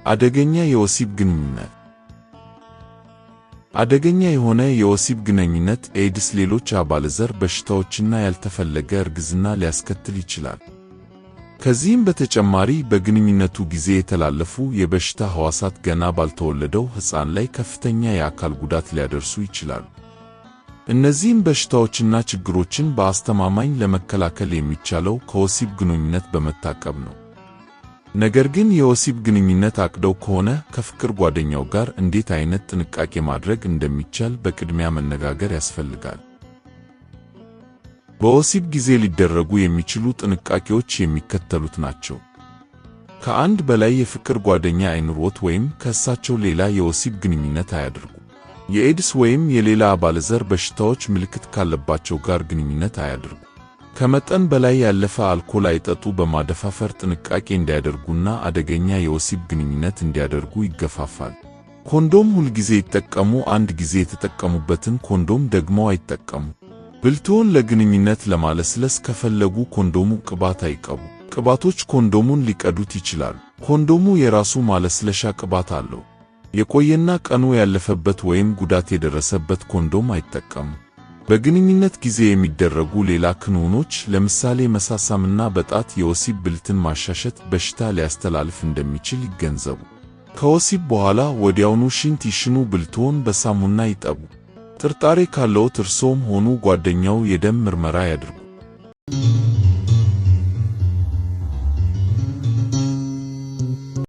አደገኛ የወሲብ ግንኙነት። አደገኛ የሆነ የወሲብ ግንኙነት ኤድስ፣ ሌሎች አባለዘር በሽታዎችና ያልተፈለገ እርግዝና ሊያስከትል ይችላል። ከዚህም በተጨማሪ በግንኙነቱ ጊዜ የተላለፉ የበሽታ ሕዋሳት ገና ባልተወለደው ሕፃን ላይ ከፍተኛ የአካል ጉዳት ሊያደርሱ ይችላሉ። እነዚህም በሽታዎችና ችግሮችን በአስተማማኝ ለመከላከል የሚቻለው ከወሲብ ግንኙነት በመታቀብ ነው። ነገር ግን የወሲብ ግንኙነት አቅደው ከሆነ ከፍቅር ጓደኛው ጋር እንዴት አይነት ጥንቃቄ ማድረግ እንደሚቻል በቅድሚያ መነጋገር ያስፈልጋል። በወሲብ ጊዜ ሊደረጉ የሚችሉ ጥንቃቄዎች የሚከተሉት ናቸው። ከአንድ በላይ የፍቅር ጓደኛ አይኑርዎት ወይም ከእሳቸው ሌላ የወሲብ ግንኙነት አያድርጉ። የኤድስ ወይም የሌላ አባለዘር በሽታዎች ምልክት ካለባቸው ጋር ግንኙነት አያድርጉ። ከመጠን በላይ ያለፈ አልኮል አይጠጡ። በማደፋፈር ጥንቃቄ እንዲያደርጉና አደገኛ የወሲብ ግንኙነት እንዲያደርጉ ይገፋፋል። ኮንዶም ሁልጊዜ ይጠቀሙ። አንድ ጊዜ የተጠቀሙበትን ኮንዶም ደግሞ አይጠቀሙ። ብልትዎን ለግንኙነት ለማለስለስ ከፈለጉ ኮንዶሙ ቅባት አይቀቡ። ቅባቶች ኮንዶሙን ሊቀዱት ይችላሉ። ኮንዶሙ የራሱ ማለስለሻ ቅባት አለው። የቆየና ቀኑ ያለፈበት ወይም ጉዳት የደረሰበት ኮንዶም አይጠቀሙ። በግንኙነት ጊዜ የሚደረጉ ሌላ ክንውኖች ለምሳሌ መሳሳምና በጣት የወሲብ ብልትን ማሻሸት በሽታ ሊያስተላልፍ እንደሚችል ይገንዘቡ። ከወሲብ በኋላ ወዲያውኑ ሽንት ይሽኑ። ብልትዎን በሳሙና ይጠቡ። ጥርጣሬ ካለዎት እርስዎም ሆኑ ጓደኛው የደም ምርመራ ያድርጉ።